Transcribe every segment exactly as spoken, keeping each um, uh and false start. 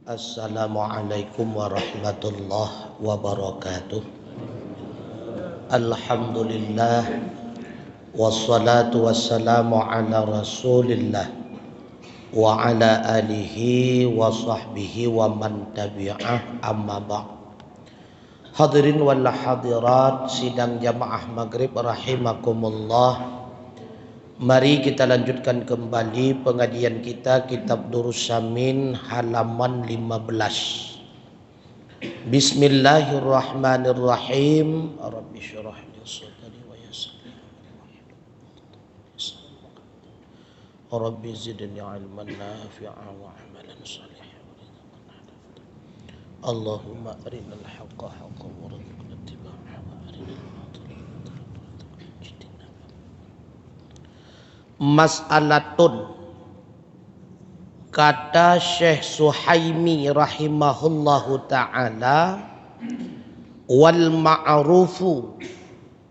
Assalamualaikum warahmatullahi wabarakatuh. Alhamdulillah, wassalatu wassalamu ala Rasulillah wa ala alihi wa sahbihi wa man tabi'ah, amma ba'd. Hadirin wal hadirat sidang jamaah maghrib rahimakumullah. Mari kita lanjutkan kembali pengajian kita kitab Durus Samin halaman lima belas. Bismillahirrahmanirrahim. Rabbi syrah li sadri wa yassir li amri. Rabbi zidni ilman nafi'a wa amalan shalihan warzuqna. Allahumma arinal haqqa haqqan warzuqna ittiba'a wa arinal batila batila warzuqna ijtinaba. Mas'alatun, kata Syekh Suhaimi rahimahullahu ta'ala, wal ma'rufu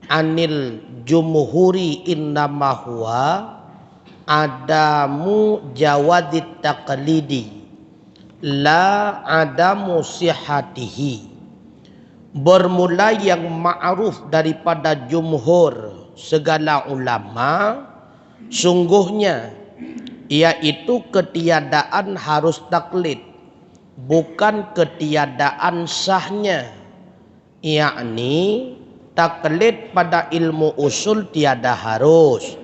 anil jumhuri innama huwa adamu jawazit taqlidi la adamu sihatihi. Bermula yang ma'ruf daripada jumhur segala ulama, sungguhnya, yaitu ketiadaan harus taklid, bukan ketiadaan sahnya. Yakni, taklid pada ilmu usul tiada harus,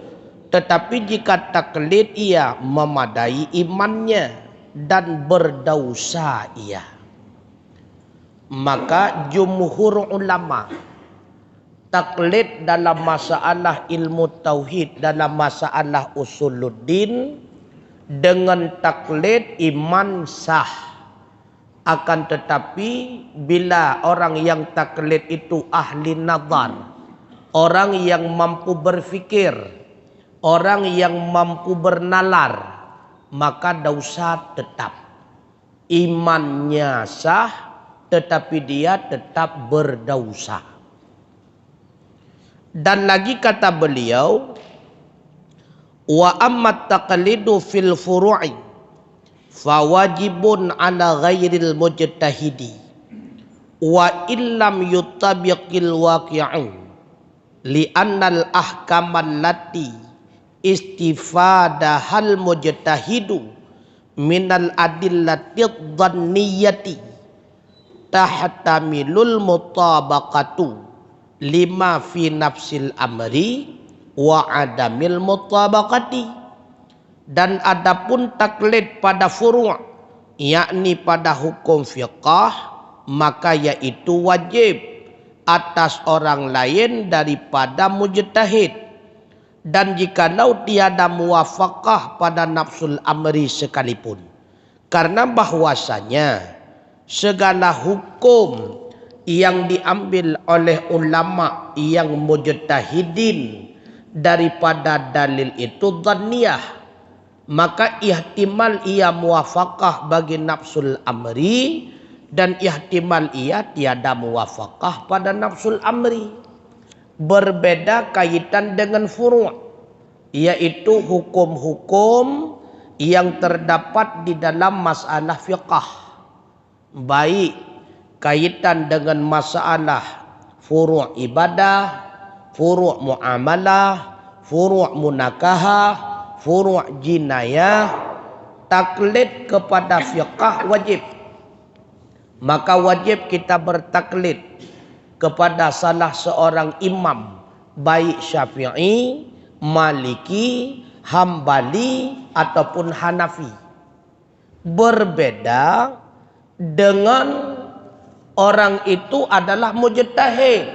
tetapi jika taklid ia memadai imannya dan berdausa ia. Maka jumhur ulama taklid dalam masalah ilmu tauhid, dalam masalah usuluddin, dengan taklid iman sah. Akan tetapi, bila orang yang taklid itu ahli nazar, orang yang mampu berfikir, orang yang mampu bernalar, maka dausa tetap. Imannya sah, tetapi dia tetap berdausa. Dan lagi kata beliau, "Wa amma taqlidu fil furu'i fawajibun ala ghairil mujtahidi wa illam yutabiqil waqi'u, li'annal ahkamal lati istifadahal mujtahidu minal adillatid dhanniyati tahtamilul mutabaqatu lima fi nafsil amri wa adamil mutabaqati." Dan adapun taklid pada furu', yakni pada hukum fiqah, maka yaitu wajib atas orang lain daripada mujtahid. Dan jikalau tiada muwafaqah pada nafsul amri sekalipun. Karena bahwasanya segala hukum yang diambil oleh ulama yang mujtahidin daripada dalil itu dhanniyah, maka ihtimal ia muwafaqah bagi nafsul amri dan ihtimal ia tiada muwafaqah pada nafsul amri. Berbeda kaitan dengan furu', yaitu hukum-hukum yang terdapat di dalam masalah fiqah, baik kaitan dengan masalah furu' ibadah, furu' muamalah, furu' munakahah, furu' jinayah, taklid kepada fiqah wajib. Maka wajib kita bertaklid kepada salah seorang imam, baik Syafi'i, Maliki, Hambali, ataupun Hanafi. Berbeda dengan orang itu adalah mujtahid,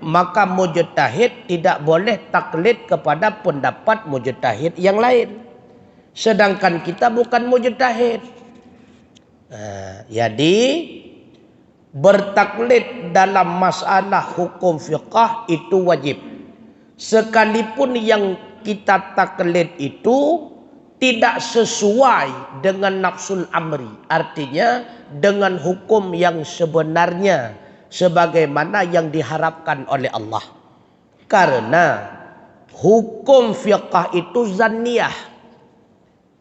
maka mujtahid tidak boleh taklid kepada pendapat mujtahid yang lain. Sedangkan kita bukan mujtahid. Eh, jadi, bertaklid dalam masalah hukum fiqah itu wajib. Sekalipun yang kita taklid itu tidak sesuai dengan nafsul amri, artinya dengan hukum yang sebenarnya sebagaimana yang diharapkan oleh Allah. Karena hukum fiqah itu zanniyah,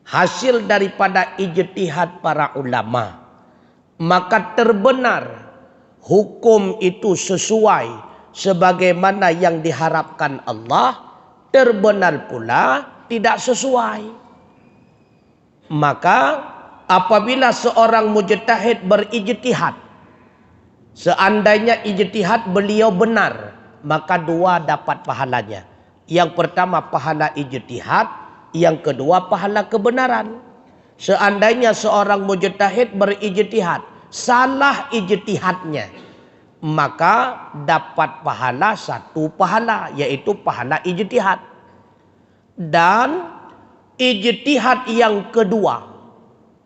hasil daripada ijtihad para ulama. Maka terbenar hukum itu sesuai sebagaimana yang diharapkan Allah, terbenar pula tidak sesuai. Maka apabila seorang mujtahid berijtihad, seandainya ijtihad beliau benar, maka dua dapat pahalanya. Yang pertama pahala ijtihad, yang kedua pahala kebenaran. Seandainya seorang mujtahid berijtihad, salah ijtihadnya, maka dapat pahala satu pahala, yaitu pahala ijtihad. Dan ijtihad yang kedua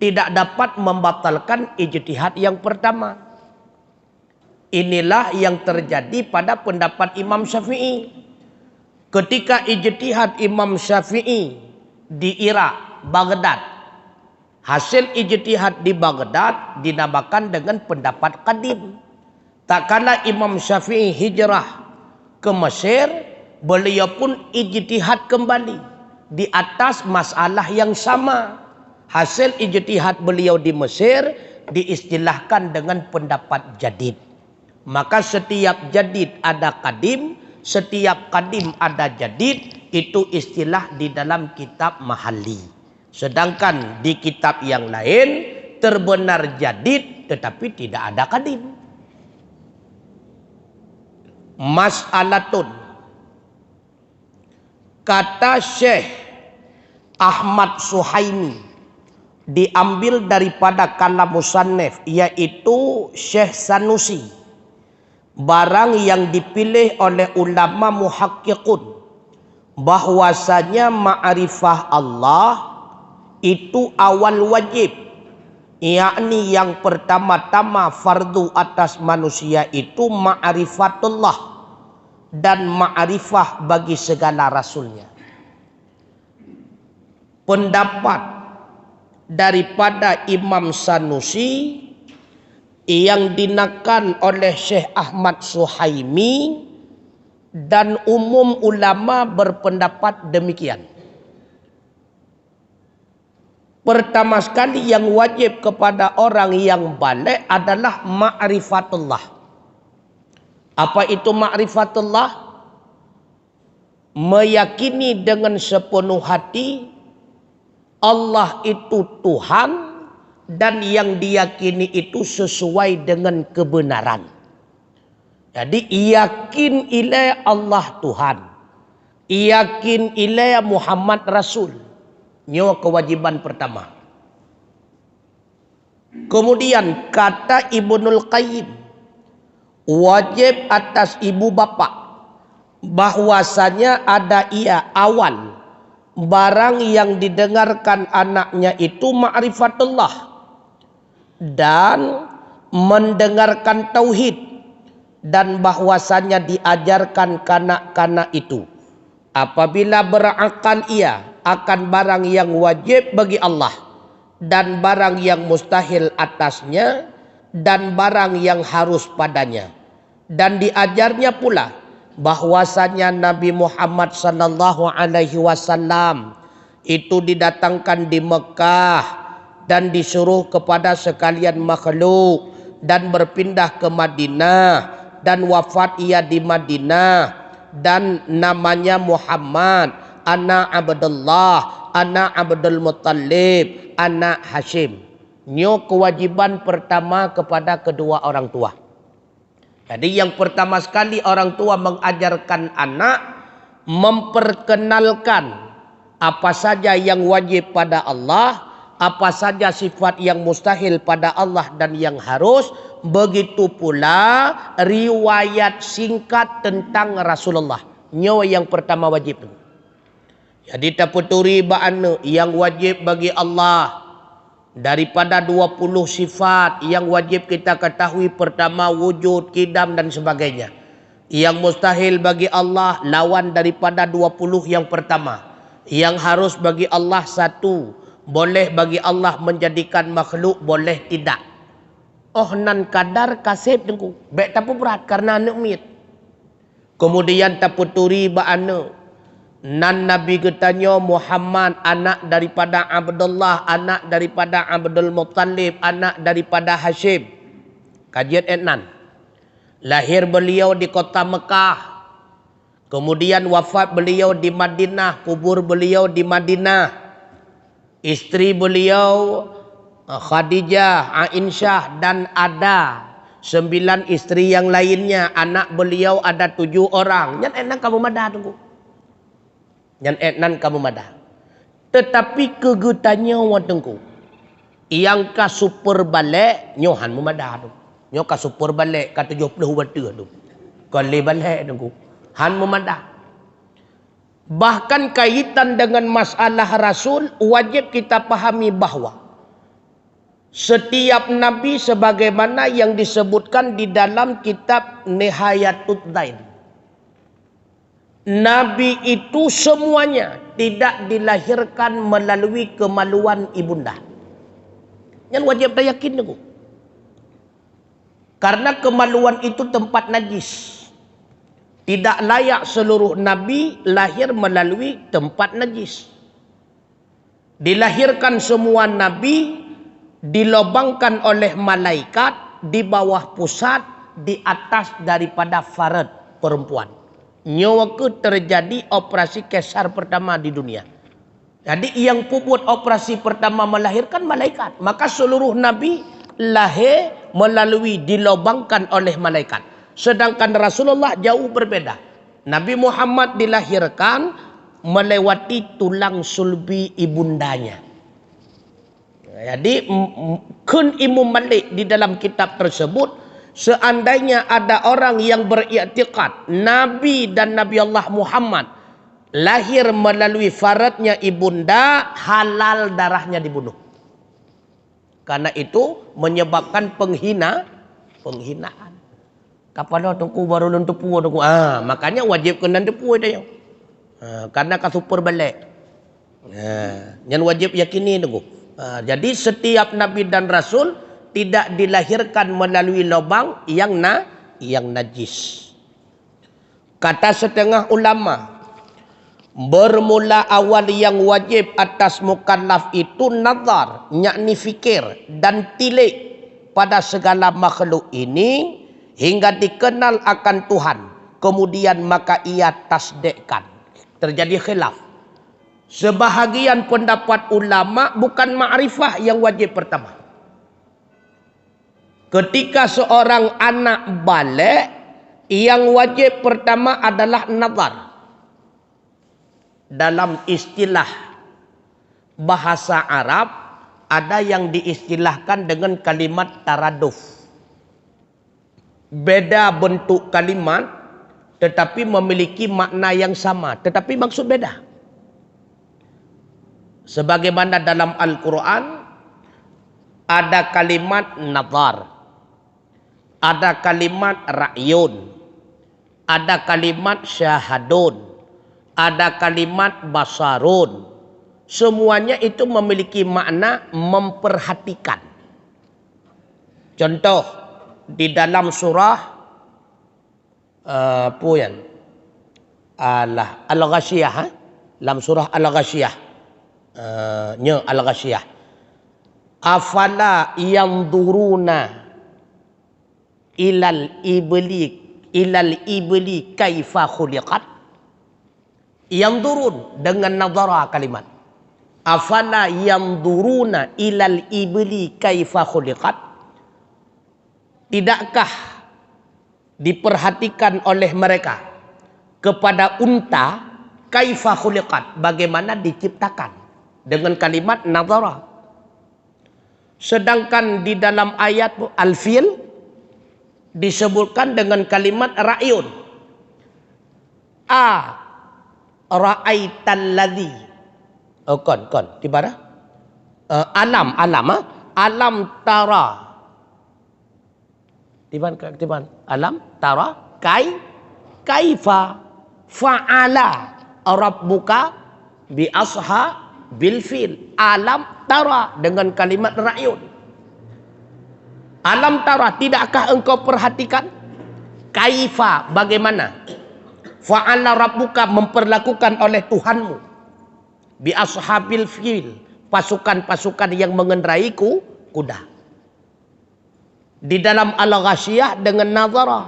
tidak dapat membatalkan ijtihad yang pertama. Inilah yang terjadi pada pendapat Imam Syafi'i. Ketika ijtihad Imam Syafi'i di Irak, Baghdad, hasil ijtihad di Baghdad dinamakan dengan pendapat kadim. Tatkala Imam Syafi'i hijrah ke Mesir, beliau pun ijtihad kembali di atas masalah yang sama. Hasil ijtihad beliau di Mesir diistilahkan dengan pendapat jadid. Maka setiap jadid ada kadim, setiap kadim ada jadid, itu istilah di dalam kitab Mahalli. Sedangkan di kitab yang lain terbenar jadid tetapi tidak ada kadim. Mas'alatun. Kata Syekh Ahmad Suhaimi diambil daripada kalam musannif, yaitu Syekh Sanusi, barang yang dipilih oleh ulama muhakkiqun, bahwasanya ma'rifah Allah itu awal wajib, yakni yang pertama-tama fardu atas manusia itu ma'rifatullah dan ma'rifah bagi segala rasulnya. Pendapat daripada Imam Sanusi yang dinakan oleh Syekh Ahmad Suhaimi dan umum ulama berpendapat demikian. Pertama sekali yang wajib kepada orang yang baligh adalah ma'rifatullah. Apa itu ma'rifatullah? Meyakini dengan sepenuh hati Allah itu Tuhan dan yang diyakini itu sesuai dengan kebenaran. Jadi, yakin ilée Allah Tuhan, yakin ilée Muhammad Rasul. Nyoe kewajiban pertama. Kemudian kata Ibnul Qayyim, wajib atas ibu bapak bahwasanya ada ia awal barang yang didengarkan anaknya itu ma'rifatullah dan mendengarkan tauhid dan bahwasanya diajarkan kanak-kanak itu. Apabila berakal ia akan barang yang wajib bagi Allah dan barang yang mustahil atasnya dan barang yang harus padanya. Dan diajarnya pula bahwasanya Nabi Muhammad sallallahu alaihi wasallam itu didatangkan di Mekah dan disuruh kepada sekalian makhluk dan berpindah ke Madinah dan wafat ia di Madinah dan namanya Muhammad, anak Abdullah, anak Abdul Muttalib, anak Hashim. Nyoe kewajiban pertama kepada kedua orang tua. Jadi, yang pertama sekali orang tua mengajarkan anak, memperkenalkan apa saja yang wajib pada Allah, apa saja sifat yang mustahil pada Allah dan yang harus, begitu pula riwayat singkat tentang Rasulullah. Nyoe yang pertama wajib. Jadi, tapeuturi bak aneuk yang wajib bagi Allah daripada dua puluh sifat yang wajib kita ketahui, pertama wujud, kidam dan sebagainya. Yang mustahil bagi Allah lawan daripada dua puluh yang pertama. Yang harus bagi Allah satu, boleh bagi Allah menjadikan makhluk, boleh tidak. Oh nan kadar kaseb teungku, bék tapeubrat karena aneuk miet. Kemudian tapeuturi bak aneuk Nan Nabi geutanyoe Muhammad, anak daripada Abdullah, anak daripada Abdul Muttalib, anak daripada Hasyim. Ka jeuet ék nan. Lahé beuliau di kota Meukah. Kemudian wafat beuliau di Madinah, kubur beuliau di Madinah. Istri beuliau, eh, Khadijah, Aisyah, dan ada sembilan istri yang lainnya. Anak beuliau ada tujuh orang. Nyan ék nan ka meumadah, Teungku. Nyan ék nan ka meumadah. Teutapi keu geutanyoe, Teungku, nyang ka super balek, nyoe han meumadah, Teungku. Nyoe ka super balek, ka tujoh ploh bateuh, Teungku. Kon lé balek, Teungku. Han meumadah. Bahkan kaitan dengan masalah Rasul, wajéb kita pahami bahwa setiap nabi sebagaimana yang disebutkan di dalam kitab Nihayatud Dain, nabi itu semuanya tidak dilahirkan melalui kemaluan ibunda. Nyan wajéb tayakin, Teungku. Karena kemaluan itu tempat najis. Tidak layak seluruh nabi lahir melalui tempat najis. Dilahirkan semua nabi dilobangkan oleh malaikat di bawah pusat, di atas daripada faraj perempuan. Nyoe keuh terjadi operasi kesar pertama di dunia. Jadi, nyang peubuet operasi pertama melahirkan malaikat. Maka seluruh nabi lahé melalui dilobangkan oleh malaikat. Sedangkan Rasulullah jauh berbeda. Nabi Muhammad dilahirkan melewati tulang sulbi ibundanya. Jadi, m-, m-, kheun Imam Malik di dalam kitab tersebut, seandainya ada orang yang beriktikad Nabi dan Nabi Allah Muhammad lahir melalui farajnya ibunda, halal darahnya dibunuh. Karena itu menyebabkan penghina, penghinaan. Kapala Teungku baru lôn teupue, Teungku. Ah, makanya wajéb keunan teupue dah nyoe. Ah, karena ka super balek. Ah, nyan wajéb yakini, Teungku. Ah, jadi setiap nabi dan rasul tidak dilahirkan melalui lubang yang na-, yang najis. Kata setengah ulama, bermula awal yang wajib atas mukallaf itu nazar, yakni fikir, dan tilik pada segala makhluk ini hingga dikenal akan Tuhan, kemudian maka ia tasdikkan. Terjadi khilaf. Sebahagian pendapat ulama bukan makrifah yang wajib pertama. Ketika seorang anak balek, yang wajib pertama adalah nazar. Dalam istilah bahasa Arab, ada yang diistilahkan dengan kalimat taraduf. Beda bentuk kalimat, tetapi memiliki makna yang sama, tetapi maksud beda. Sebagaimana dalam Al-Quran, ada kalimat nazar, ada kalimat ra'yun, ada kalimat syahadun, ada kalimat basarun. Semuanya itu memiliki makna memperhatikan. Contoh, di dalam surah, eh, apa nyan? Alah, Al-Ghasyiyah, ha? Dalam surah Al-Ghasyiyah. Eh, nyoe Al-Ghasyiyah. "Afala yanzuruna ilal ibli, ilal ibli kaifa khuliqat?" Yanzurun dengan nazara kalimat. "Afala yanzuruna ilal ibli kaifa khuliqat?" Tidakkah diperhatikan oleh mereka kepada unta, kaifa khuliqat, bagaimana diciptakan, dengan kalimat nazara. Sedangkan di dalam ayat Al-Fil disebutkan dengan kalimat ra'yun. A ra'aital ladzi. Oh, kon, kon. Tiba dah? Eh, alam, alam, ha? Alam tara. Tiban, tiban. Alam tara kai-, kaifa fa'ala rabbuka bi ashabil fil. Alam tara dengan kalimat ra'yun. Alam tara, tidakkah engkau perhatikan? Kaifa, bagaimana? Fa'ala rabbuka, memperlakukan oleh Tuhanmu, bi ashabil fil, pasukan-pasukan yang mengendarai ku, kuda. Di dalam Al-Ghasyiyah dengan nazara.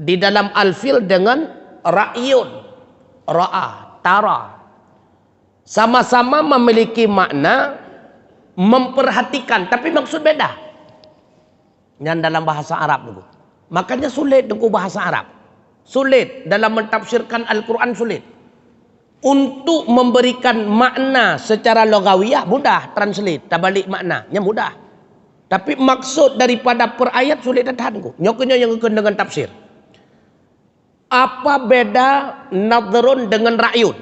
Di dalam Al-Fil dengan ra'yun. Ra'a, tara. Sama-sama memiliki makna memperhatikan, tapi maksud beda. Nyan dalam bahasa Arab tu. Makanya sulit tu bahasa Arab. Sulit dalam mentafsirkan Al-Quran, sulit. Untuk memberikan makna secara logawiyah mudah, translate, tabalik makna, nya mudah. Tapi maksud daripada per ayat sulit that-that. Nyoe keuh nyoe nyang geukheun deungon tafsir. Apa beda nadhrun dengan ra'yun?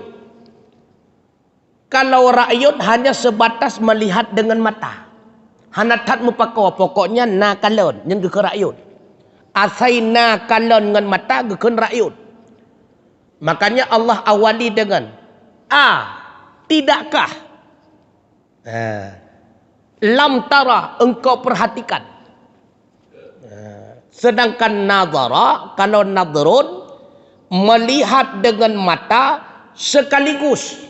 Kalau ra'yun hanya sebatas melihat dengan mata. Hana that meupakoe, pokoknya na kalon, nyan geukheun ra'yun. Asai na kalon ngon mata geukheun ra'yun. Makanya Allah awali dengan, "A, tidakkah?" Ha. "Lam tara, engkau perhatikan." Ha. Sedangkan nazara, kalau nadhrun, melihat dengan mata sekaligus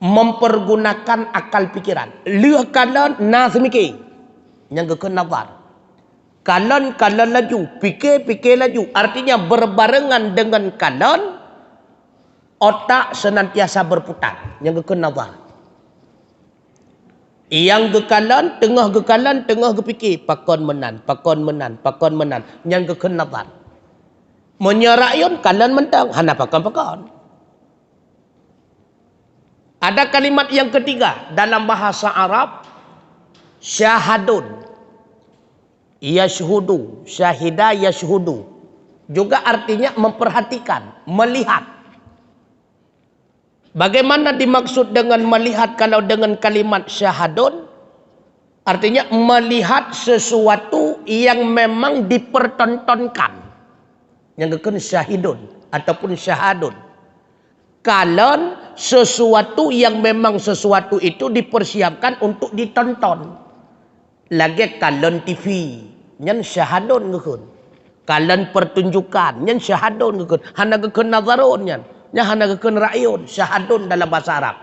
mempergunakan akal pikiran. Lheueh kalon na seumike. Nyang geukheun nazar. Kalon, kalon laju, pike, pike laju. Artinya berbarengan dengan kalon, otak senantiasa berputar. Nyang geukheun nazar. Nyang geukalon, teungoh geukalon, teungoh geupike, pakon meunan, pakon meunan, pakon meunan. Nyang geukheun nazar. Meunyoe ra'yun, kalon mantong, hana pakon-pakon. Ada kalimat yang ketiga dalam bahasa Arab, syahadun. Yashhudu, syahida yashhudu. Juga artinya memperhatikan, melihat. Bagaimana dimaksud dengan melihat kalau dengan kalimat syahadun? Artinya melihat sesuatu yang memang dipertontonkan. Nyang geukheun syahidun ataupun syahadun. Kalon sesuatu yang memang sesuatu itu dipersiapkan untuk ditonton. Lagée kalon T V, nyan syahadon geukheun. Kalon pertunjukan, nyan syahadon geukheun. Hana geukheun nazarun nyan. Nyan hana geukheun ra'yun, syahadon dalam bahasa Arab.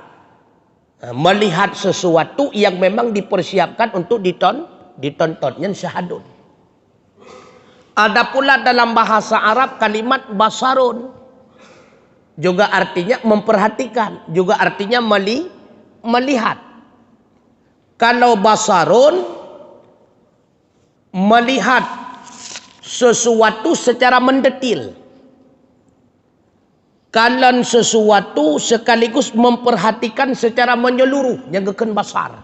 Ha, melihat sesuatu yang memang dipersiapkan untuk diton-, ditonton, nyan syahadon. Ada pula dalam bahasa Arab kalimat basarun. Juga artinya memperhatikan, juga artinya meli-, melihat. Kalau basarun, melihat sesuatu secara mendetil. Kalon sesuatu sekaligus memperhatikan secara menyeluruh, nyang geukheun basar.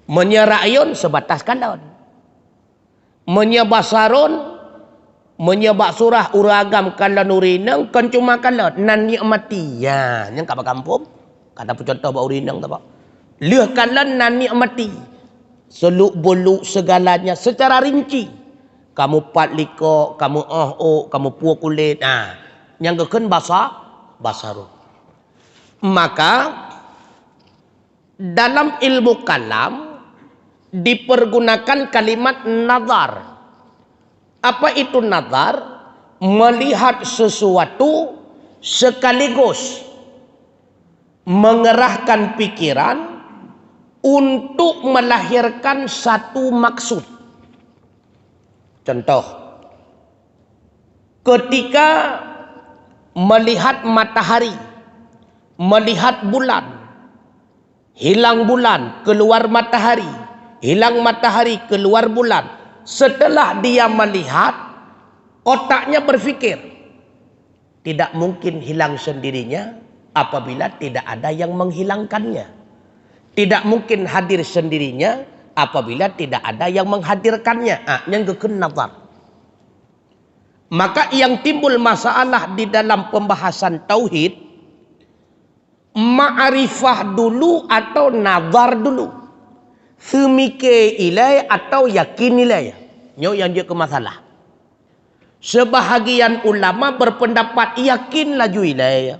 Meunyoe ra'yun, sebatas kalon. Meunyoe basarun, meunyoe bak surah ureuëng agam kalon ureuëng inong, kon cuma kalon, nan nikmati. Ya, nyang ka bak kampung, ka tapeucuntoh bak ureuëng inong teuh. Lheueh kalon nan nikmati. Seluk-beluk segalanya secara rinci. Kamu pat likok, kamu óh ôk, kamu pue kulét. Nah, nyang geukheun basa, basarun. Maka, dalam ilmu kalam dipergunakan kalimat nazar. Apa itu nazar? Melihat sesuatu sekaligus mengerahkan pikiran untuk melahirkan satu maksud. Contoh, ketika melihat matahari, melihat bulan, hilang bulan, keluar matahari, hilang matahari, keluar bulan. Setelah dia melihat, otaknya berpikir, tidak mungkin hilang sendirinya apabila tidak ada yang menghilangkannya. Tidak mungkin hadir sendirinya apabila tidak ada yang menghadirkannya. Ah, nyang geukheun nazar. Maka yang timbul masalah di dalam pembahasan tauhid, ma'rifah dulu atau nazar dulu? Seumike ilée atau yakin ilée? Nyoe nyang jeuet keu masalah. Sebahagian ulama berpendapat yakin laju ilée.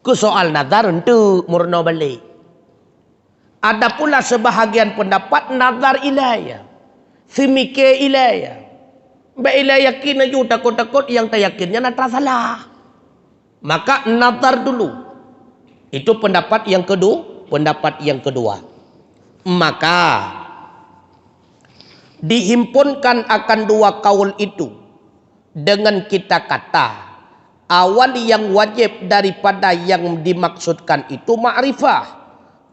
Keu soal nazar enteuk meurunoe balek. Ada pula sebahagian pendapat nazar ilée. Seumike ilée. Bék ilée yakin laju, takot-takot nyang tayakin nyan atra salah. Maka nazar dulu. Itu pendapat yang kedua, pendapat yang kedua. Maka dihimpunkan akan dua kaul itu dengan kita kata, awal yang wajib daripada yang dimaksudkan itu makrifah,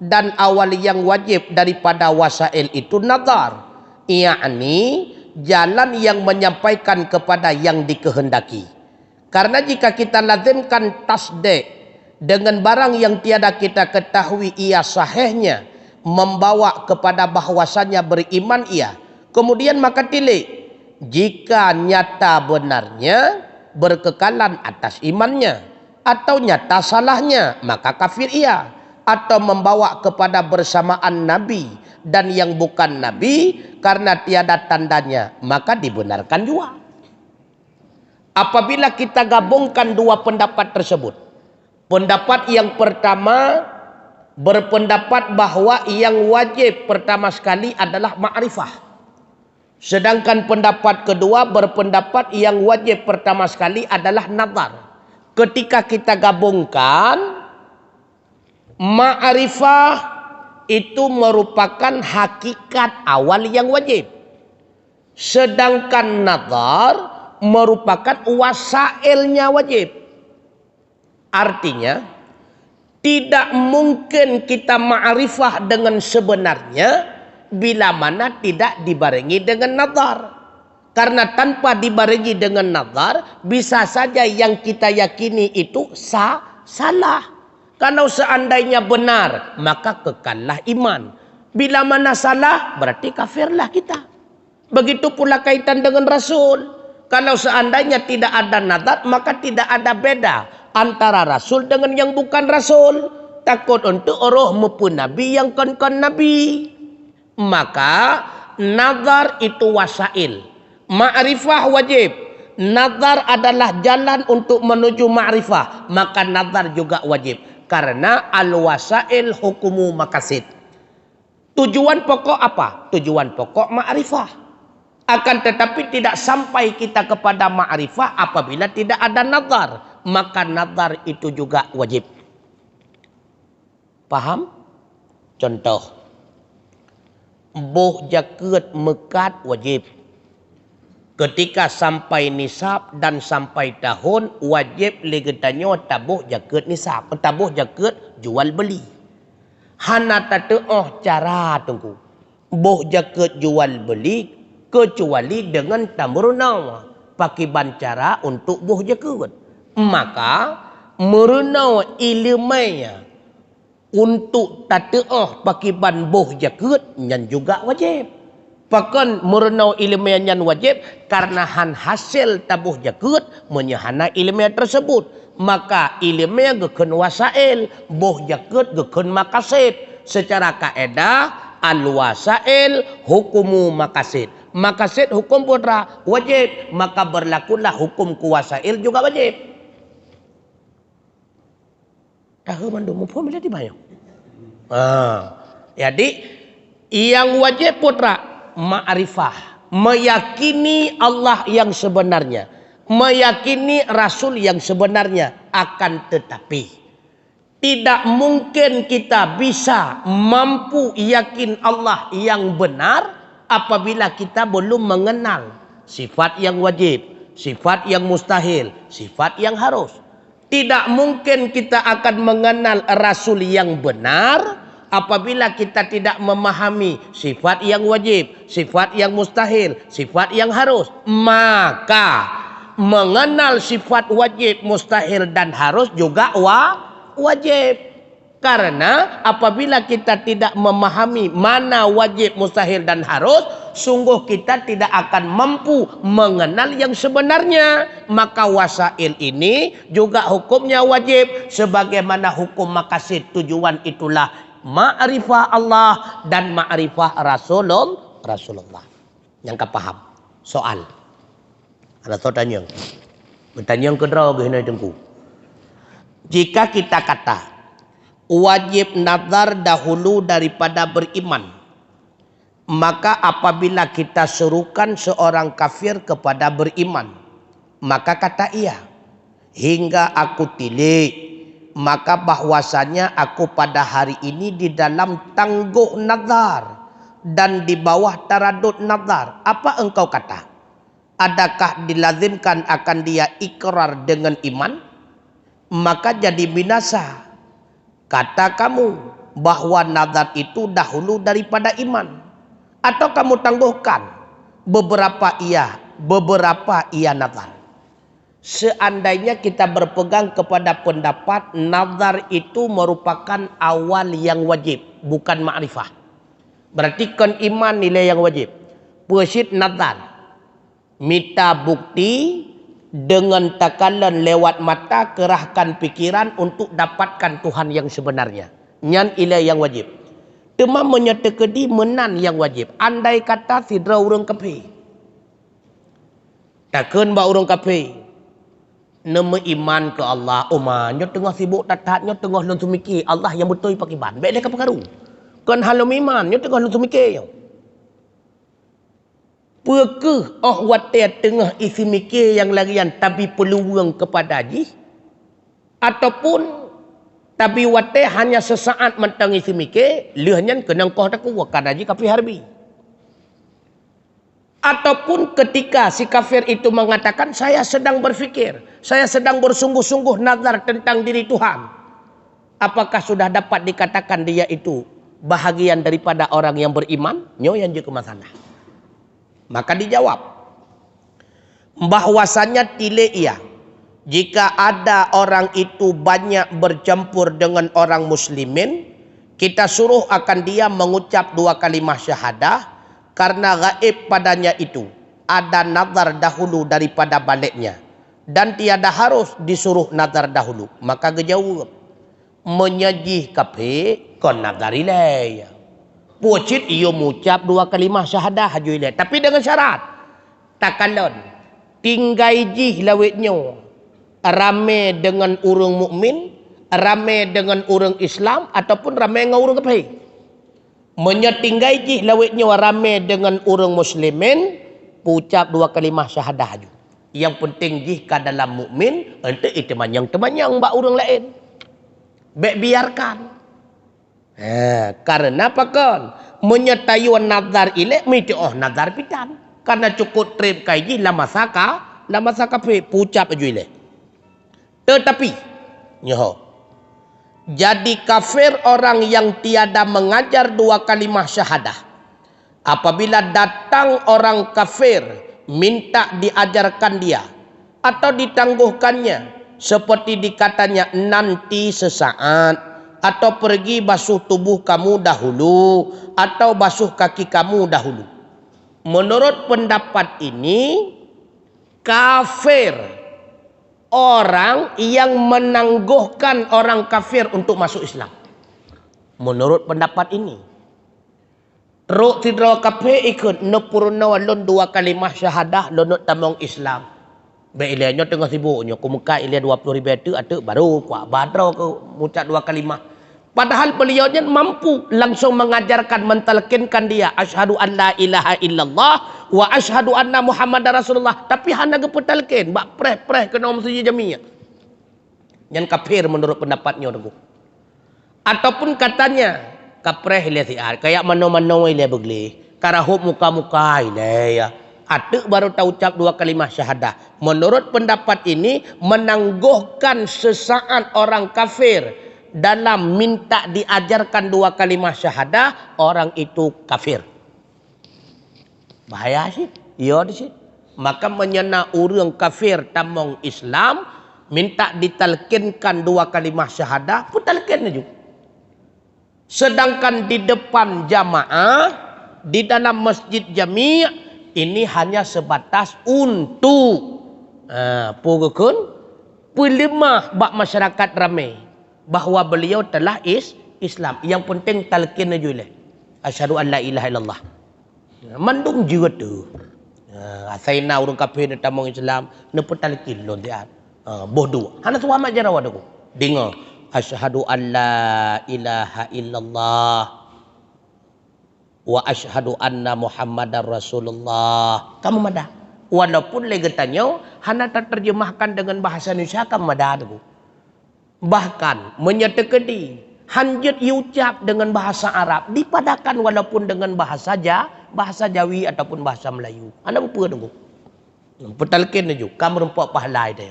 dan awal yang wajib daripada wasail itu nazar, yakni jalan yang menyampaikan kepada yang dikehendaki. Karena jika kita lazimkan tasdik dengan barang yang tiada kita ketahui ia sahihnya membawa kepada bahwasanya beriman ia, kemudian maka tilik, jika nyata benarnya berkekalan atas imannya, atau nyata salahnya, maka kafir ia, atau membawa kepada bersamaan nabi dan yang bukan nabi karena tiada tandanya, maka dibenarkan jua. Apabila kita gabungkan dua pendapat tersebut, pendapat yang pertama berpendapat bahwa yang wajib pertama sekali adalah makrifah. Sedangkan pendapat kedua berpendapat yang wajib pertama sekali adalah nazar. Ketika kita gabungkan, makrifah itu merupakan hakikat awal yang wajib. Sedangkan nazar merupakan wasailnya wajib. Artinya, tidak mungkin kita makrifah dengan sebenarnya bila mana tidak dibarengi dengan nazar. Karena tanpa dibarengi dengan nazar, bisa saja yang kita yakini itu sa-, salah. Kalau seandainya benar, maka kekallah iman. Bila mana salah, berarti kafirlah kita. Begitu pula kaitan dengan rasul. Kalau seandainya tidak ada nazar, maka tidak ada beda antara rasul dengan yang bukan rasul. Takot untuk roh meupeunabi yang kon-kon nabi. Maka nazar itu wasail. Makrifah wajib. Nazar adalah jalan untuk menuju makrifah. Maka nazar juga wajib. Karena al-wasail hukumu makasid. Tujuan pokok apa? Tujuan pokok makrifah. Akan tetapi tidak sampai kita kepada makrifah apabila tidak ada nazar. Maka nazar itu juga wajib. Paham? Contoh, boh jakeuet meukat wajib. Ketika sampai nisab dan sampai tahun, wajib lé geutanyoe taboh jakeuet nisab, taboh jakeuet jual beli. Hana tateuoh cara, Teungku, boh jakeuet jual beli keucuali deungon tameurunoe pakiban cara untuk boh jakeuet. Maka, meurunoe ileumèe untuk tateuoh pakiban boh jakeuet nyan juga wajéb. Pakon meurunoe ileumèe nyan wajéb? Karena han hasé taboh jakeuet meunyoe hana ileumèe tersebut. Maka ileumèe geukheun wasail, boh jakeuet geukheun makasid. Secara kaedah, al-wasail hukumu makasid. Makasid huköm putra wajéb, maka berlakulah huköm keu wasail juga wajéb. Tahu mandum muphom bila dibayang. Ha. Jadi, yang wajéb putra makrifah, meyakini Allah yang sebenarnya, meyakini Rasul yang sebenarnya. Akan tetapi, tidak mungkin kita bisa mampu yakin Allah yang benar apabila kita belum mengenal sifat yang wajib, sifat yang mustahil, sifat yang harus. Tidak mungkin kita akan mengenal Rasul yang benar apabila kita tidak memahami sifat yang wajib, sifat yang mustahil, sifat yang harus. Maka, mengenal sifat wajib, mustahil, dan harus juga wa-, wajib. Karena apabila kita tidak memahami mana wajib, mustahil, dan harus, sungguh kita tidak akan mampu mengenal yang sebenarnya. Maka wasail ini juga hukumnya wajib, sebagaimana hukum makasid tujuan itulah makrifah Allah dan makrifah Rasulul-, Rasulullah. Nyang ka paham? Soal. Ada soal tanyong. Beutanyong keudroe geuh hinoe Teungku. Jika kita kata, wajib nazar dahulu daripada beriman. Maka apabila kita serukan seorang kafir kepada beriman, maka kata ia, "Hingga aku tilik, maka bahwasanya aku pada hari ini di dalam tanggoh nazar dan di bawah taradud nazar. Apa engkau kata? Adakah dilazimkan akan dia ikrar dengan iman? Maka jadi binasa. Kata kamu bahwa nazar itu dahulu daripada iman. Atau kamu tangguhkan beberapa ia, beberapa ia nazar." Seandainya kita berpegang kepada pendapat nazar itu merupakan awal yang wajib, bukan makrifah. Berarti kon iman ilée nyang wajib. Peue cit nazar. Mita bukti deungon takalon lewat mata, kerahkan pikiran untuk dapatkan Tuhan yang sebenarnya. Nyan ilée nyang wajib. Teuma meunyoe teukeudi meunan nyang wajib, andai kata sidroe ureuëng kafé. Takheun bak ureuëng kafé, "Neumeuiman keu Allah, uma, nyoe teungoh sibok that-that, nyoe teungoh lôn seumiké Allah nyang beutôi pakriban. Bék lé ka peukaru. Kon hana lôn meuiman, nyoe teungoh lôn seumiké nyoe." Peu kheueh óh watée teungoh iseumiké nyang lagée nyan tabi peuluweueng keupada jih, ataupun tabi watée hanya seusaát mantong iseumiké, lheueh nyan keunong koh takue, kana jih kafé harbi. Ataupun ketika si kafir itu mengatakan, "Saya sedang berfikir, saya sedang bersungguh-sungguh nazar tentang diri Tuhan." Apakah sudah dapat dikatakan dia itu bahagian daripada orang yang beriman? Nyoe nyang jeuet keu masalah. Maka dijawab, bahwasanya tilik ia, jika ada orang itu banyak bercampur dengan orang muslimin, kita suruh akan dia mengucap dua kalimah syahadah, karena gaib padanya itu ada nazar dahulu daripada baliknya, dan tiada harus disuruh nazar dahulu. Maka geujaweueb, "Meunyoe jih kafé, kon nazar ilée. Peue cit iyue mucab dua kalimah syahadah haju ilée, tapi deungon syarat. Takalon, tinggai jih lawét nyoe ramé deungon ureuëng mukmin, ramé deungon ureuëng Islam, ataupun ramé ngon ureuëng kafé. Meunyoe tinggai jih lawét nyoe ramé deungon ureuëng muslimin, pucab dua kalimah syahadah haju. Nyang peunteng jih ka dalam mukmin, eunteuk iteumanyong-teumanyong bak ureuëng laén. Bék biarkan." Ha, kareuna pakon? Meunyoe tayue nazar ilée, meuitéh óh nazar pitan. Kareuna cukôp treb kai jih lam masa ka, lam masa kafé, pucab aju ilée. Tetapi, nyoe, jadi kafir orang yang tiada mengajar dua kalimah syahadah. Apabila datang orang kafir minta diajarkan dia atau ditangguhkannya, seperti dikatanya, "Nanti sesaat," atau, "Pergi basuh tubuh kamu dahulu," atau, "Basuh kaki kamu dahulu." Menurut pendapat ini, kafir orang yang menangguhkan orang kafir untuk masuk Islam. Menurut pendapat ini, trok sidroe kafé ikheun, "Neupeurunoe lôn dua kalimah syahadah, lôn neuk tamong Islam." Bék ilée nyoe teungoh sibok nyoe, kumeukat ilée dua ploh ribée teuk ateueh baru kuat ba droe keu mucab dua kalimah. Padahal beliau nyan mampu langsung mengajarkan, mentalkinkan dia, "Asyhadu an la ilaha illallah wa asyhadu anna Muhammadar Rasulullah." Tapi hana geupeutalkin, bak preh-preh keunoe meuseujid jami. Nyan kafir menurut pendapat nyoe teungku. Ataupun katanya, kapreh ilée siat, kayak manoe-manoe ilée beugleh, karahop muka-muka ilée ya. Ateueh baru taucab dua kalimah syahadah. Menurut pendapat ini, menangguhkan sesaat orang kafir dalam minta diajarkan dua kalimah syahadah, orang itu kafir. Bahaya cit, iya di cit. Maka meunyoe na ureuëng kafir tamong Islam, minta ditalkinkan dua kalimah syahadah, peutalkin laju. Sedangkan di depan jamaah, di dalam masjid jami', ini hanya sebatas untuk, ha, peue geukheun, peuleumah bak masyarakat ramé bahwa beliau telah is-, Islam. Yang penting talkin laju ilée, "Asyhadu an la ilaha illallah." Mandum jeuet tu. Ha, asai na ureuëng kafé neutamong Islam, neupeutalkin lôn siat. Ha, boh duek. Hana suah mat jaroe deungoe. Deungoe, "Asyhadu an la ilaha illallah." "Wa asyhadu anna Muhammadar Rasulullah." Ka meumada. Walaupun lé geutanyoe hana taterjemahkan deungon bahasa Indonesia, ka meumada teungku. Bahkan, meunyoe teukeudi, han jeuet jiucap deungon bahasa Arab, dipadakan walaupun deungon bahasa Ja-, bahasa Jawi ataupun bahasa Melayu. Hana peue teungku. Peutalkin laju, ka meurumpok pahala teuh.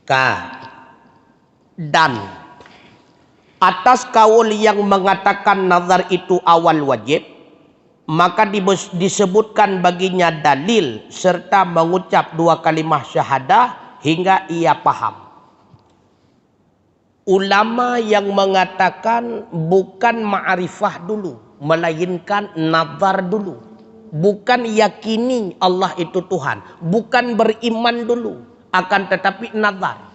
Ka. Dan atas kaul yang mengatakan nazar itu awal wajib, maka dibes-, disebutkan baginya dalil serta mengucap dua kalimah syahadah hingga ia paham. Ulama yang mengatakan bukan ma'rifah dulu, melainkan nazar dulu. Bukan yakini Allah itu Tuhan, bukan beriman dulu, akan tetapi nazar.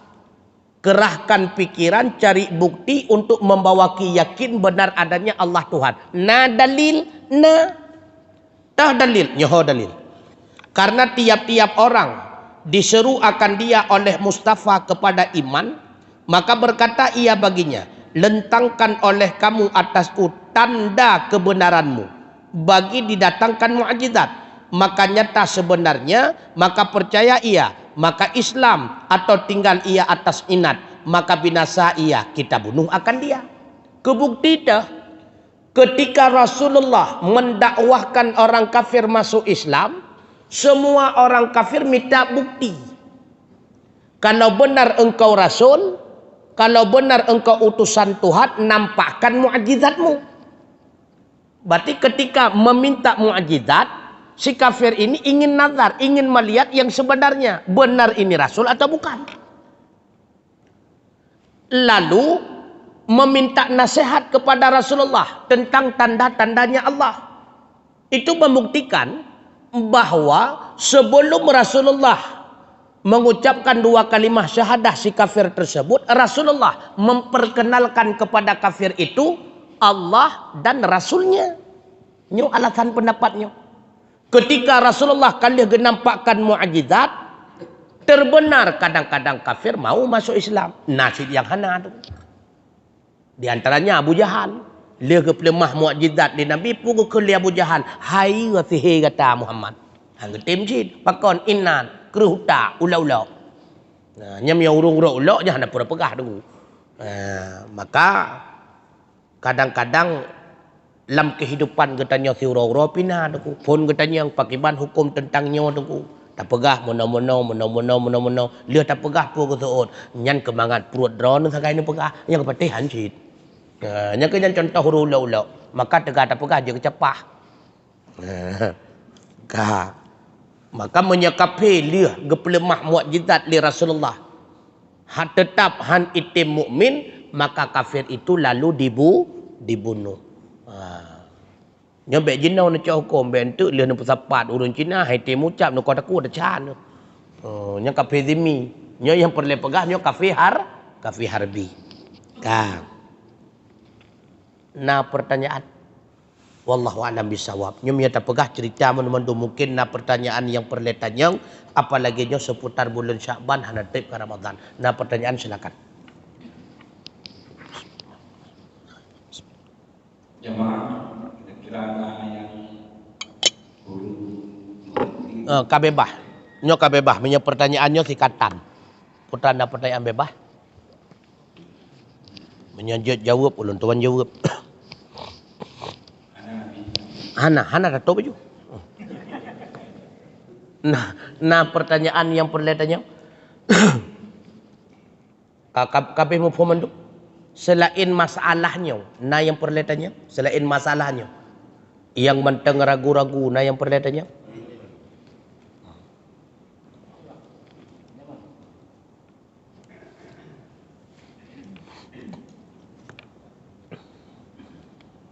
Kerahkan pikiran cari bukti untuk membawa ki yakin benar adanya Allah Tuhan. Na dalil? Na. Tah dalil, nyoe ho dalil. Karena tiap-tiap orang diseru akan dia oleh Mustafa kepada iman, maka berkata ia baginya, "Lentangkan oleh kamu atasku tanda kebenaranmu." Bagi didatangkan mukjizat, maka nyata sebenarnya, maka percaya ia, maka Islam, atau tinggal ia atas inat, maka binasa ia, kita bunuh akan dia. Keu bukti teuh, ketika Rasulullah mendakwahkan orang kafir masuk Islam, semua orang kafir minta bukti. Kalau benar engkau rasul, kalau benar engkau utusan Tuhan, nampakkan mukjizatmu. Berarti ketika meminta mukjizat, si kafir ini ingin nazar, ingin melihat yang sebenarnya, benar ini rasul atau bukan. Lalu meminta nasihat kepada Rasulullah tentang tanda-tandanya Allah. Itu membuktikan bahwa sebelum Rasulullah mengucapkan dua kalimah syahadah si kafir tersebut, Rasulullah memperkenalkan kepada kafir itu Allah dan Rasulnya. Nyoe alasan pendapatnya. Ketika Rasulullah ka lheueh geunampakkan mukjizat, terbenar kadang-kadang kafir mau masuk Islam. Na cit nyang hana tu. Di antaranya Abu Jahal. Lheueh geupeuleumah mukjizat lé Nabi, peue geukheun lé Abu Jahal, "Hai sihé gata Muhammad." Han geutem cit. Pakon? Inan, kreueh utak, ulok-ulok. Nah, nyan meunyoe ureuëng ulok-ulok, nyan hana peue tapeugah teungku. Nah, maka kadang-kadang lam kehidupan geutanyoe siuroe-uroe pih na teungku. Phon geutanyoe pakriban huköm teuntang nyoe teungku. Tapeugah meunoe-meunoe, meunoe-meunoe, meunoe-meunoe. Lheueh tapeugah peue geuseuôt, nyan keumangat pruet droeneuh sagai neupeugah, nyang geupatéh han cit. Nah, nyan keuh nyan cuntoh ureuëng ulok-ulok. Maka teuga tapeugah jeuet keucapah. Ka. Maka meunyoe kafé lheueh geupeuleumah mukjizat lé Rasulullah, ha, teutap han item mukmin, maka kafir itu lalu dibu-, dibunuh. Ha. Nyoe bék jinoe neucok huköm, bék enteuk lheueh neupeusapat ureuëng Cina, hai item ucap neukoh takue teucan. Oh, nyoe kafé zimmi. Nyoe nyang peureulée peugah nyoe kafé har-, kafé harbi. Ka. Na pertanyaan? Wallahu a'lam bishawab. Nyoe meunyoe tapeugah cerita mandum-mandum, mungkin na pertanyaan nyang peureulée tanyong, apalagi nyoe seputar buleuen Syakban hana treb ka Ramadhan. Na pertanyaan, silakan. Jamaah, kira-kira ada yang belum mengerti? Eh, ka bebas. Nyoe ka bebas. Meunyoe pertanyaan nyoe sikatan. Putra na pertanyaan bebas? Meunyoe jeuet jaweueb, ulôn tuan jaweueb. Hana, hana tatôb baju. Nah, na pertanyaan nyang peureulée tanyong? Ka, ka, ka abéh muphom mandum? Seulaén masalah nyoe, na nyang peureulée tanyong? Seulaén masalah nyoe, nyang mantong ragu-ragu, na nyang peureulée tanyong?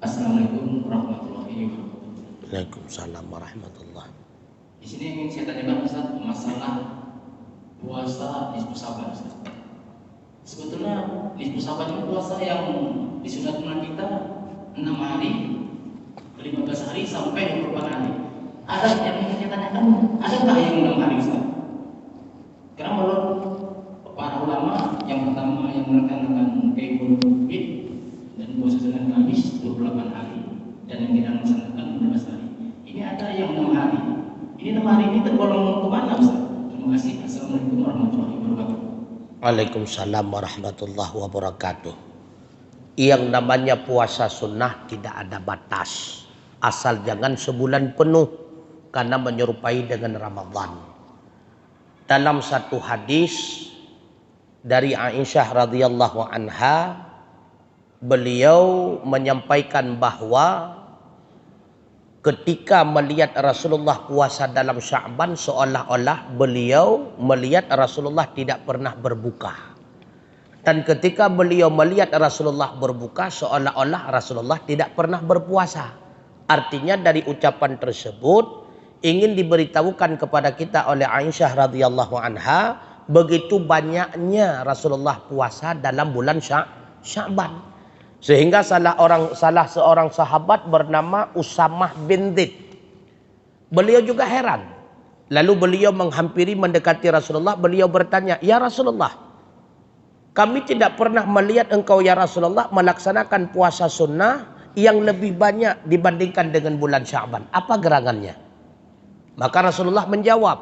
Assalamualaikum warahmatullahi wabarakatuh. Waalaikumsalam warahmatullah. Di sini ingin saya tanyakan, Ustaz, masalah puasa nisfu Syaban, Ustaz. Sebetulnya nisfu Syaban itu puasa yang disunatkan kita enam hari, lima belas hari sampai dua puluh delapan hari. Ada yang ingin saya tanyakan, adakah yang enam hari, Ustaz? Karena menurut para ulama, yang pertama yang menekankan kaimul bid dan puasa Senin Kamis dua puluh delapan hari. Dan yang kita laksanakan pada hari. Ini ada yang enam hari. Ini enam hari ini tergolong kemana, Ustaz? Terima kasih. Assalamualaikum warahmatullahi wabarakatuh. Waalaikumsalam warahmatullahi wabarakatuh. Yang namanya puasa sunnah tidak ada batas, asal jangan sebulan penuh, karena menyerupai dengan Ramadan. Dalam satu hadis dari Aisyah radhiyallahu anha, beliau menyampaikan bahwa ketika melihat Rasulullah puasa dalam Sya'ban, seolah-olah beliau melihat Rasulullah tidak pernah berbuka. Dan ketika beliau melihat Rasulullah berbuka, seolah-olah Rasulullah tidak pernah berpuasa. Artinya, dari ucapan tersebut ingin diberitahukan kepada kita oleh Aisyah radhiyallahu anha, begitu banyaknya Rasulullah puasa dalam bulan Sya-, Sya'ban. Sehingga salah orang, salah seorang sahabat bernama Usamah bin Zaid. Beliau juga heran. Lalu beliau menghampiri, mendekati Rasulullah, beliau bertanya, "Ya Rasulullah, kami tidak pernah melihat engkau, ya Rasulullah, melaksanakan puasa sunnah yang lebih banyak dibandingkan dengan bulan Sya'ban. Apa gerangannya?" Maka Rasulullah menjawab,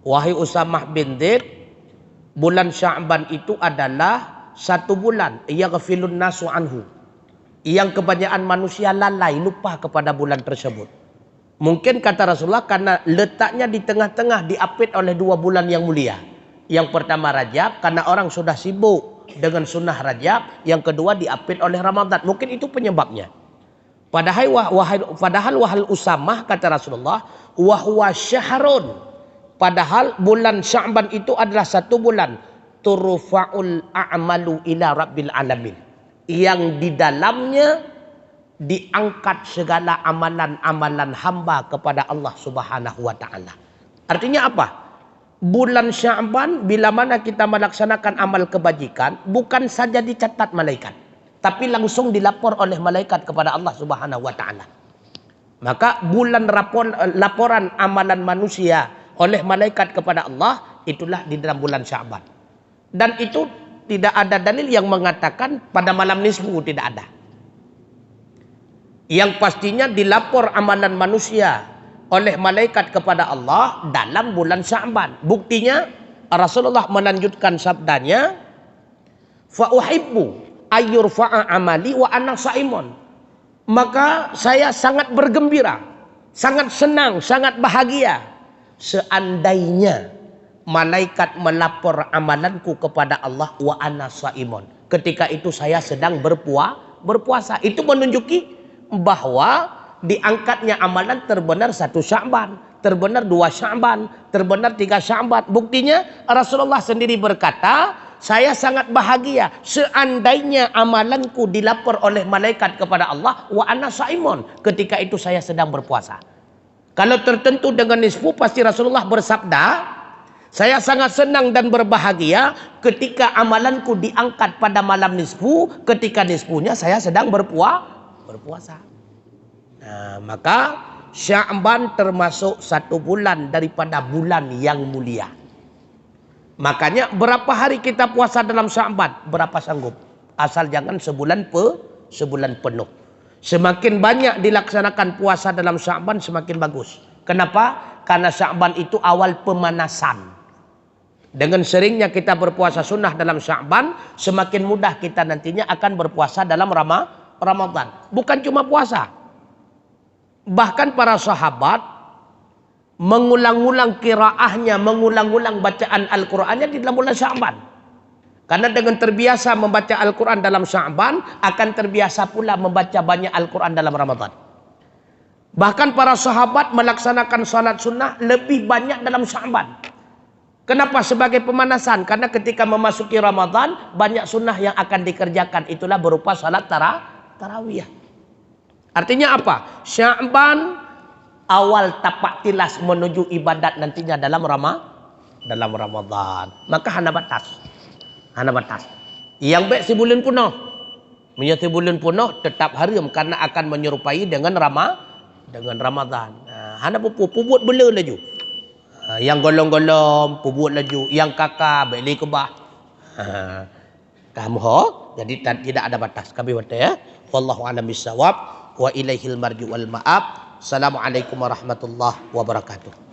"Wahai Usamah bin Zaid, bulan Sya'ban itu adalah satu bulan, yaghfilun nasu anhu, yang kebanyakan manusia lalai, lupa kepada bulan tersebut." Mungkin, kata Rasulullah, karena letaknya di tengah-tengah, diapit oleh dua bulan yang mulia. Yang pertama Rajab, karena orang sudah sibuk dengan sunnah Rajab. Yang kedua diapit oleh Ramadan. Mungkin itu penyebabnya. Padahal wah-, wahai, padahal wahai Usamah, kata Rasulullah, "Wa huwa syahrun." Padahal bulan Sya'ban itu adalah satu bulan, "Turfa'ul a'malu ila Rabbil alamin." Yang di dalamnya diangkat segala amalan-amalan hamba kepada Allah Subhanahu wa Ta'ala. Artinya apa? Bulan Sya'ban, bila mana kita melaksanakan amal kebajikan, bukan saja dicatat malaikat, tapi langsung dilapor oleh malaikat kepada Allah Subhanahu wa Ta'ala. Maka, bulan rapor, laporan amalan manusia oleh malaikat kepada Allah, itulah di dalam bulan Sya'ban. Dan itu tidak ada dalil yang mengatakan pada malam nisfu, tidak ada. Yang pastinya, dilapor amalan manusia oleh malaikat kepada Allah dalam bulan Sya'ban. Buktinya, Rasulullah melanjutkan sabdanya, "Fa uhibbu ayyurfa'a amali wa ana shaimun." Maka saya sangat bergembira, sangat senang, sangat bahagia seandainya malaikat melapor amalanku kepada Allah wa ana shaimun. Ketika itu saya sedang berpua-, berpuasa. Itu menunjuki bahwa diangkatnya amalan terbenar satu Sya'ban, terbenar dua Sya'ban, terbenar tiga Sya'ban. Buktinya, Rasulullah sendiri berkata, "Saya sangat bahagia seandainya amalanku dilapor oleh malaikat kepada Allah, wa ana shaimun, ketika itu saya sedang berpuasa." Kalau tertentu dengan nisfu, pasti Rasulullah bersabda, "Saya sangat senang dan berbahagia ketika amalanku diangkat pada malam nisfu, ketika nisfunya saya sedang berpua-, berpuasa." Nah, maka Sya'ban termasuk satu bulan daripada bulan yang mulia. Makanya, berapa hari kita puasa dalam Sya'ban? Berapa sanggup. Asal jangan sebulan pe-, sebulan penuh. Semakin banyak dilaksanakan puasa dalam Sya'ban, semakin bagus. Kenapa? Karena Sya'ban itu awal pemanasan. Dengan seringnya kita berpuasa sunnah dalam Sya'ban, semakin mudah kita nantinya akan berpuasa dalam Rama-, Ramadan. Bukan cuma puasa. Bahkan para sahabat mengulang-ulang qiraahnya, mengulang-ulang bacaan Al-Qur'annya di dalam bulan Sya'ban. Karena dengan terbiasa membaca Al-Qur'an dalam Sya'ban, akan terbiasa pula membaca banyak Al-Qur'an dalam Ramadan. Bahkan para sahabat melaksanakan salat sunnah lebih banyak dalam Sya'ban. Kenapa? Sebagai pemanasan. Karena ketika memasuki Ramadan, banyak sunnah yang akan dikerjakan. Itulah berupa salat tara-, tarawih. Artinya apa? Sya'ban awal tapak tilas menuju ibadat nantinya dalam Rama-, dalam Ramadan. Maka hana batas. Hana batas. Nyang bèk sibuleuen peunoh. Meunyoe sibuleuen peunoh, tetap hareuem karena akan menyerupai dengan Rama-, dengan Ramadan. Ha, hana peue-peue, peubuet beuleu laju. Ha, nyang gohlom-gohlom, peubuet laju. Nyang ka-ka, bèk lé keubah. Ha, ka meuho, jadi ta-, tidak ada batas. Ka abéh watèe, ya. Wallahu a'lam bishawab. Wa ilaihil marji wal ma'ab. Assalamualaikum warahmatullahi wabarakatuh.